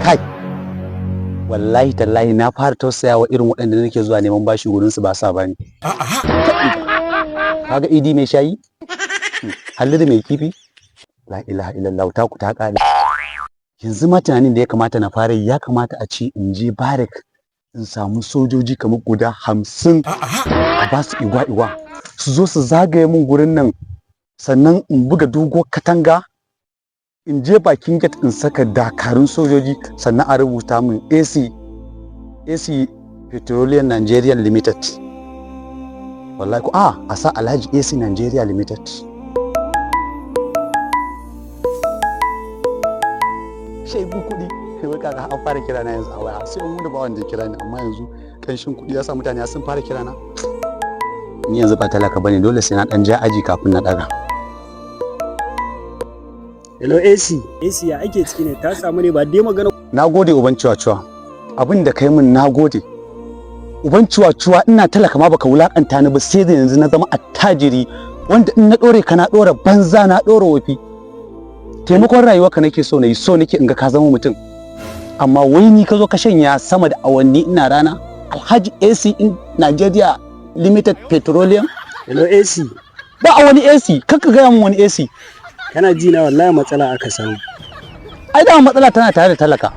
Kai, wallahi tallahi na fara tausayawa irin waɗanda nake zuwa neman bashi gurin su ba sa bani. Kaga Idi mai shayi, Halliru mai kifi, la ilaha illallah, ta ku ta kare. Yanzu ma tunanin da ya kamata na fara yi, ya kamata a ce in je barrack in samu sojoji kamar guda 50, a ba su igwa igwa su zo su zagaye mun gurin nan. Sannan in buga doguwar katanga, in je bakin gate in saka dakarun sojoji, sannan a rubuta min AC AC Petroleum Nigeria Limited. Wallahi ko a sa Alhaji AC Nigeria Limited. Shaibu kuɗi, wai kaga an fara kira na yanzu a waya. Sai in wani ba wanda ya kira ni, amma yanzu kanshin kuɗi ya sa mutane sun fara kira na. Ni yanzu ba talaka bane, dole sai na dan ja aji kafin na daga. Hello AC, AC, ya ake ciki ne? Ta samu ne ba dai magana. Na gode, uban ciwa-ciwa, abin da kai min, na gode, uban ciwa-ciwa. Ina talaka ma baka wulakanta ni ba, sai da yanzu na zama attajiri, wanda in na dore ka na dora banza, na dora wofi. Taimakon rayuwarka nake so na yi, so nake in ga ka zama mutum, amma wai ni ka zo ka shanya sama da awanni ina rana. Alhaji AC in Nigeria Limited Petroleum. Hello AC. Ba a wani AC, kar ka gaya min wani AC. Kana ji na? Wallahi matsala aka samu. Ai dama matsala tana tare da talaka.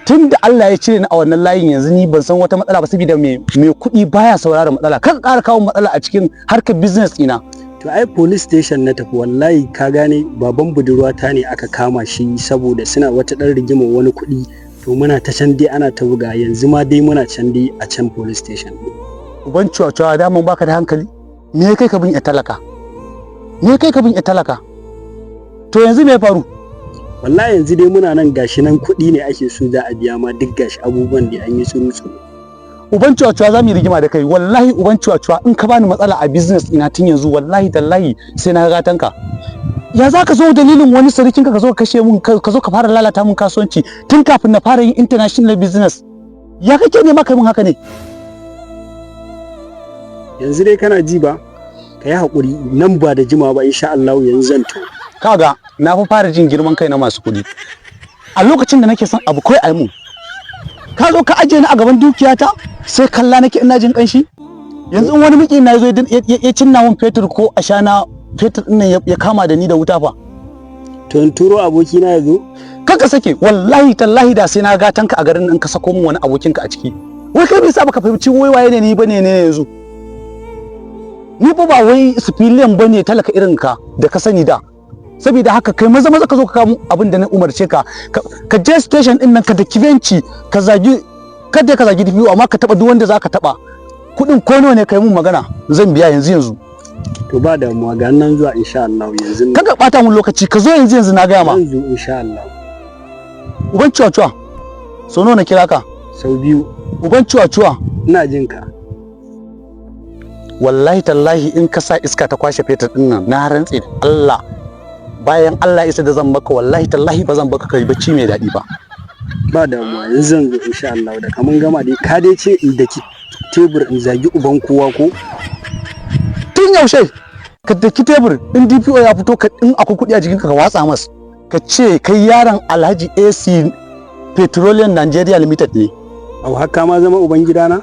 Tun da Allah ya cire ni a wannan layin, yanzu ni ban san wata matsala ba, saboda mai kuɗi baya saurara matsala. Kar ka ƙara kawo matsala a cikin harkar business ɗina. To ai police station na tafi wallahi, ka gane? Baban budurwata ne aka kama shi saboda suna wata ɗan rigima wani kuɗi. To muna ta can dai ana ta buga, yanzu ma dai muna can dai a can police station. Uban cuwa-cuwa, daman baka da hankali. Me ya kai ka bin ya talaka? Me ya kai ka bin ya talaka? To yanzu me ya faru? Wallahi yanzu dai muna nan, gashi nan kuɗi ne ake so za a biya ma, duk gashi abubuwan da an yi tsuru tsuru. Uban cuwa-cuwa, za mu yi rigima da kai wallahi. Uban cuwa-cuwa, in ka bani matsala a business ina tun yanzu, wallahi tallahi sai na gatan ka. Ya za ka zo dalilin wani sarkin ka zo ka kashe mun, ka zo ka fara lalata mun kasuwanci tun kafin na fara yin international business? Ya kake nema kai mun haka ne? Yanzu dai kana ji ba, ka yi haƙuri, nan ba da jimawa ba insha Allah yanzu zan to. Kaga, na fi fara jin girman kai na masu kuɗi. A lokacin da nake son abu kawai ai mun, ka zo ka ajiye ni a gaban dukiyata, sai kalla nake ina jin kanshi. Yanzu in wani miki na zo ya cinna mun fetur ko ashana, fetur din nan ya kama da ni da wuta fa? To in turo abokina ya zo? Kaka sake, wallahi tallahi da sai na gatan ka a garin nan ka sako min wani abokinka a ciki. Wai kai bai sa baka fahimci wai waye ne ni bane ne yanzu? Ni fa ba wai civilian bane talaka irin ka da ka sani da. Saboda haka kai maza maza ka zo ka kawo abin da na umarce ka. Ka je station din nan, ka daki benci, ka zagi, kada ka zagi DPO, amma ka taba duk wanda zaka taba. Kudin ko nawa ne, kai mun magana, zan biya yanzu yanzu. To ba damuwa, ga nan zuwa insha Allah yanzu nan. Kaga bata mun lokaci, ka zo yanzu yanzu, na gaya ma. Zan zo insha Allah. Uban cuwa-cuwa, so nawa na kira ka? Sau biyu. Uban cuwa-cuwa. Ina jin ka. Wallahi tallahi in ka sa iska ta kwashe fetur din nan, na rantse da Allah, bayan Allah isa da zan baka, wallahi tallahi ba zan baka kai bacci mai daɗi ba. Ba damuwa, yanzu zan zo insha Allah. Da kaman gama dai, ka dai ce in daki tebur in zagi uban kowa ko? Tun yaushe? Ka daki tebur, in DPO ya fito, ka in akwai kuɗi a jikinka ka watsa mas, ka ce kai yaron Alhaji AC Petroleum Nigeria Limited ne. Au, haka ma zama uban gidana?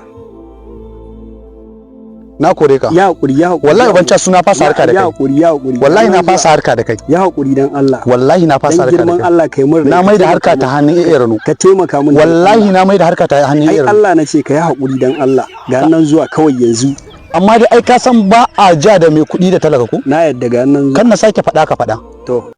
Na kore ka. Ya hakuri, ya hakuri. Wallahi ban ca suna fasa harka da Ya kai. hakuri, ya hakuri. Wallahi na fasa harka da kai. Ya hakuri dan Allah. Wallahi na fasa Dan harka da girman kai. Allah kai mun rai, Na ka mai da taimaka harka ta mun. hannun Irano. Ka taimaka mun dan Wallahi Allah. na mai da harka ta hannun Ai Irano. Allah na ce ka yi hakuri dan Allah. Ga nan zuwa kawai yanzu. Amma dai ai ka san ba a ja da mai kuɗi da talaka ko? Na yadda, ga nan zuwa. Kan na sake faɗa ka faɗa. To.